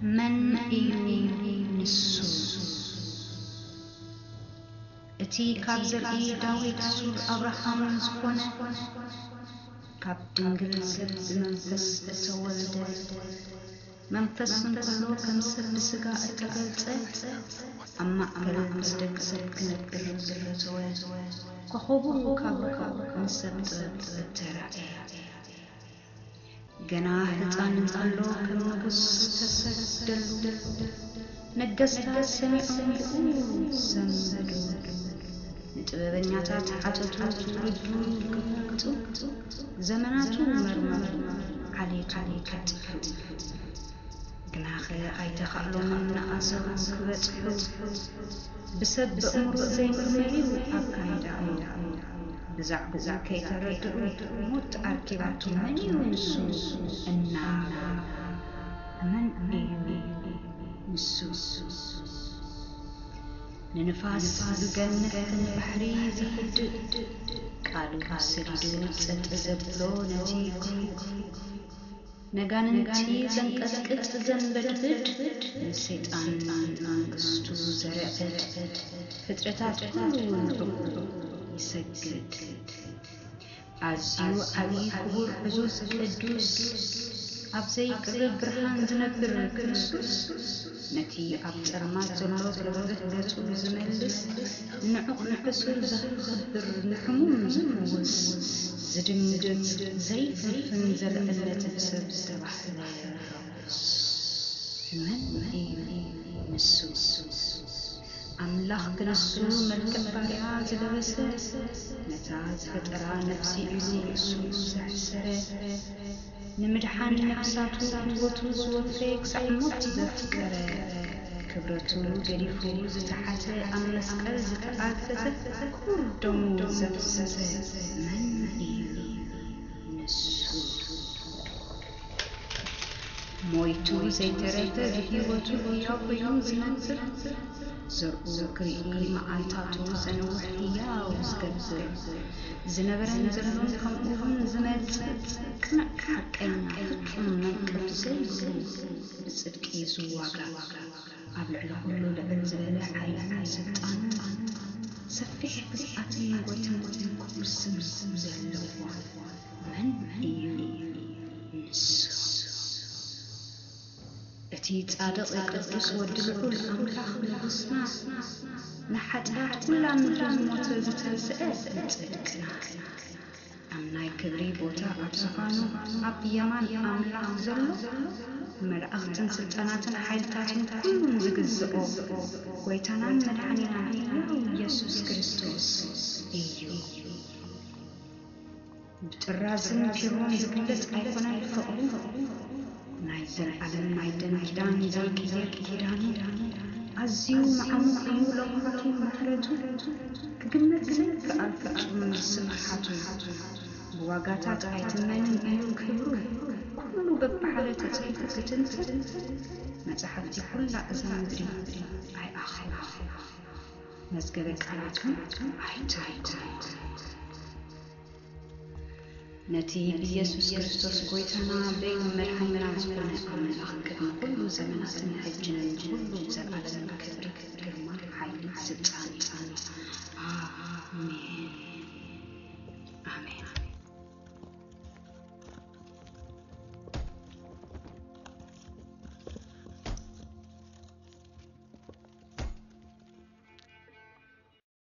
መን እዩ ንሱ? እቲ ካብ ዘርኢ ዳዊት ሱር ኣብርሃም ዝኾነ፣ ካብ ድንግል ሰብ ብመንፈስ እተወልደ፣ መንፈስ እንከሎ ከም ሰብ ብስጋ እተገልጸ፣ ኣብ ማእከል ምስ ደቂ ሰብ ክነብር ዝተፈተወ፣ ኮኸቡ ካብ ርሑቕ ንሰብ ጥበብ እተራእየ። ገና ህጻን እንከሎ ከም ንጉስ ዝተሰደሉ፣ ነገስታት ሰሚዖም ብኡ ዘንበዱ። ንጥበበኛታት ሓተቱ፣ ትውልዱ ክፈልጡ፣ ዘመናቱ መርመሩ፣ ዓሌቱ ከጥፍኡ። ግናኸ ኣይተኻእሎምን ንኣዘሩ ክበጽሑ። ብሰብ ብእምሮ ዘይምርመር እዩ ኣካይዳኡ። ብዛዕባኡ ከይተረድኡ ሞት ኣርኪባቶ፣ መን እዩ ንሱ እናበሉ። መን እዩ ንሱ? ንንፋስ ዝገንሕ፣ ንባሕሪ ዝሕድእ፣ ቃሉ ሰዲዱ ጸጥ ዘብሎ ነቲ ክፉእ፣ ነጋንንቲ ዘንቀጥቅጥ ዘንበድብድ፣ ንሰይጣን መንግስቱ ዘርዕድ፣ ፍጥረታት ኩሉ ንዕኡ ይሰግድ። ኣዝዩ ዓቢ፣ ክቡር፣ ዕዙዝ፣ ቅዱስ፣ ኣብ ዘይቅርብ ብርሃን ዝነብር ክርስቶስ፣ ነቲ ኣብ ጸልማት ዘሎ ዝበዝሕ ገጹ ዝመልስ፣ ንዕቕ ንሕሱር ዘኽብር፣ ንሕሙም ዝፍውስ፣ ዝድንግጽ፣ ዘይፍንፍን፣ ዘልዕል፣ ነቲ ብሰብ ዝተባህለ ርኹስ። መን እዩ ንሱ? ኣምላኽ ክንሱ መልክዕ ባርያ ዝለበሰ፣ ነታ ዝፈጠራ ነፍሲ ኢሉ ርእሱ ዘሕሰረ፣ ንምድሓን ነፍሳቱ ህይወቱ ዝወፈየ፣ ክሳዕ ሞት ዘፍቀረ፣ ክብረቱ ገዲፉ ዝተሓተ፣ ኣብ መስቀል ዝተኣዘዘ፣ ክቡር ደሙ ዘፍሰሰ፣ መን እዩ ንሱ? ሞይቱ ዘይተረፈ፣ ብህይወቱ ህያው ኮይኑ ዝነብር፣ ዘርኡ ክርኢ፣ መዓልታቱ ዘንውሕ፣ ህያው ዝገብር፣ ዝነበረን ዘሎን፣ ከምኡ እውን ዝመጽእ፣ ቅኑዕ፣ ሓቀኛ፣ ፍጹም፣ መንቀፍ ዘይብሉ፣ ብጽድቂ ዝዋጋእ፣ ኣብ ልዕሊ ኩሉ ልዕል ዝበለ ሓይልን ስልጣንን፣ ሰፊሕ ግዝኣትን ሞገትን ክቡር ስም ዘለዎ፣ መን እዩ ንሱ? እቲ ጻድቕ ቅዱስ ወዲ ልዑል ኣምላኽ ንጉስና፣ ንሓጢኣት ኩላ ምድሪ ዝሞተ፣ ዝተንስአ ንጽድቅና፣ ኣብ ናይ ክብሪ ቦታ ኣብ ዝፋኑ ኣብ የማን ኣምላኽ ዘሎ፣ መላእኽትን ስልጣናትን ሓይልታትን ኩሉን ዝግዝኦ፣ ጎይታናን መድሓኒናን ህያው ኢየሱስ ክርስቶስ እዩ። ብጥራዝን ፊርሞን ዝግለጽ ኣይኮነን ፍቕሩ፣ ናይ ዘለዓለም ናይ ደም ኪዳን ዘይቅየር ኪዳኑ፣ ኣዝዩ መዓሙቕ እዩ ለውሃቱ ምሕረቱ፣ ክግመት ዘይከኣል ፍጹም ስፍሓቱ። ብዋጋታት ኣይትመንን እዩ ክብሩ፣ ኩሉ በብሓደ ተጻሒፉ ክትንትን፣ መጻሕፍቲ ኩላ እዛ ምድሪ ኣይኣኽሉን፣ መዝገበ ቃላቱ ኣይትርጉን። ነቲ ኢየሱስ ክርስቶስ ጎይታና በይኑ መድሓኒና ዝኾነ ኣምላኽ ቅድሚ ኩሉ ዘመናትን ሕጅን ንኹሉ ዘለዓለምን ክብሪ፣ ግርማ፣ ሓይሊ፣ ስልጣን ይጸንዕ። ኣሜን።